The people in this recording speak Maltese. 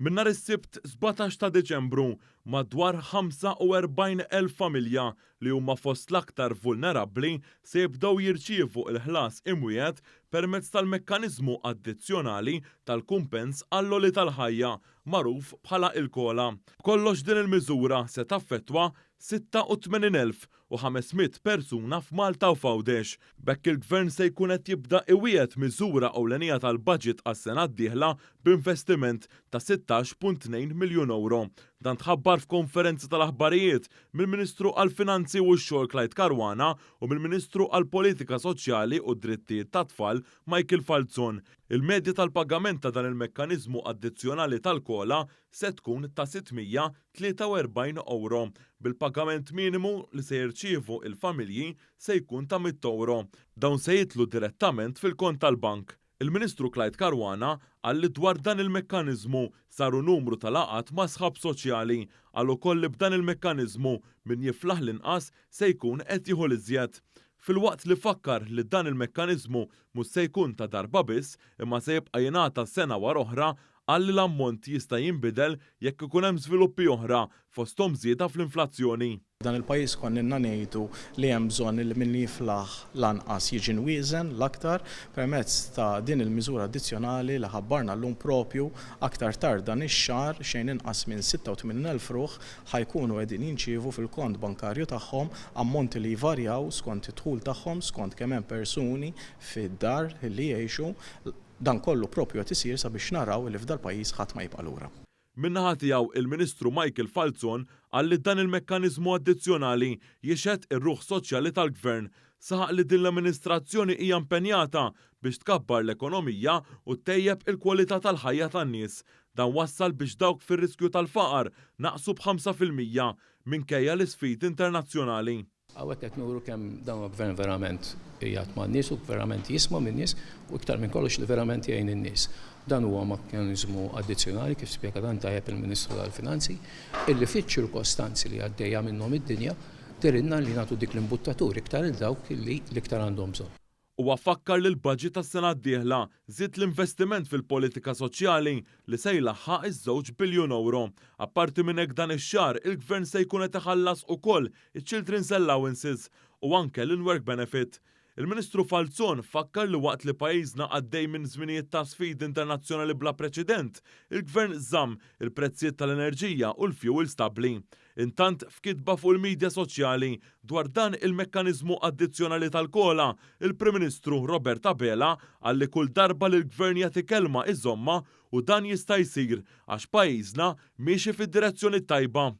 Minn nhar is-Sibt 17 ta' Diċembru, madwar 45,000 familja li huma fost l-aktar vulnerabbli se jibdew jirċievu l-ħlas imwiegħed permezz tal-mekkaniżmu addizzjonali tal-kumpens għall-għoli tal-ħajja magħruf bħala il-COLA. B'kollox din il-miżura se taffettwa 86,500 persuna f'Malta u f'Għawdex. B'hekk il-Gvern se jkun qed jibda iwiegħed miżura ewlenija tal-baġit għas-sena d-dieħla b'investiment ta' 16.2 miljun ewro. Dan tħabbar f'konferenza tal-aħbarijiet mill-Ministru għall-Finanzi u x-Xogħol Clyde Caruana u mill-Ministru għall-Politika Soċjali u d-Drittijiet tat-Tfal Michael Falzon. Il-medja tal-pagament ta' dan il-mekkaniżmu addizzjonali tal-COLA se tkun ta' 643 ewro, bil-pagament minimu li se jirċievu l-familji se jkun ta' 100 ewro. Dawn se jidħlu direttament fil-kont tal-bank. Il-Ministru Clyde Caruana qal li dwar dan il-mekkaniżmu saru numru ta' laqgħat ma' sħab soċjali. Qal ukoll li b'dan il-mekkaniżmu min jiflaħ l-inqas se jkun qed jieħu l-iżjed. Filwaqt li fakkar li dan il-mekkaniżmu mhux se jkun ta' darba biss imma se jibqa' jingħata sena wara oħra, qal li l-ammont jista' jinbidel jekk ikun hemm żviluppi oħra, fosthom żieda fl-inflazzjoni. Dan il-pajjiż konna ilna ngħidu li hemm bżonn li min jiflaħ l-anqas jiġi nwieżen l-aktar permezz ta' din il-miżura addizzjonali li ħabbarna llum propju aktar tard dan ix-xahar xejn inqas minn 86,000 ruħ ħa jkunu qegħdin jinċievu fil-kont bankarju tagħhom ammonti li jvarjaw skont id-dħul tagħhom skont kemm hemm persuni fid-dar li jgħixu. Dan kollu propju qed isir sabiex naraw li f'dal-pajjiż ħadd ma jibqa' lura. Min-naħa tiegħu, il-Ministru Michael Falzon qal li dan il-mekkaniżmu addizzjonali jixhed ir-ruħ soċjali tal-Gvern. Saħaq li din l-amministrazzjoni hija impenjata biex tkabbar l-ekonomija u ttejjeb il-kwalità tal-ħajja tan-nies. Dan wassal biex dawk fir-riskju tal-faqar naqsu b'5% minkejja l-isfidi internazzjonali. Hawnhekk qed nuru kemm dan huwa gvern verament qiegħed man-nies u verament jisma' min-nies u iktar minn kollox li verament jgħin in-nies. Dan huwa mekkaniżmu addizzjonali kif spjega tant tajjeb il-Ministru tal-Finanzi illi fiċ-ċirkostanzi li għaddejja minnhom id-dinja dehrilna li nagħtu dik l-imbuttatur iktar 'il dawk illi l-iktar għandhom bżonn. Huwa fakkar li l-baġit għas-sena d-dieħla żied l-investiment fil-politika soċjali li se jlaħħaq iż-żewġ biljun ewro. Apparti minn hekk dan ix-xahar il-Gvern se jkun qed iħallas ukoll iċ-Children's Allowances u anke l-in-work benefit. Il-Ministru Falzon fakkar li waqt li pajjiżna għaddej minn żminijiet ta' sfidi internazzjonali bla preċedent, il-Gvern żamm il-prezzijiet tal-enerġija u l-fjuwil stabbli. Intant, f'kitba fuq il-midja soċjali dwar dan il-mekkaniżmu addizzjonali tal-COLA, il-Prim Ministru Robert Abela qal li kull darba li l-Gvern jagħti kelma iżommha u dan jista' jsir għax pajjiżna miexi fid-direzzjoni t-tajba.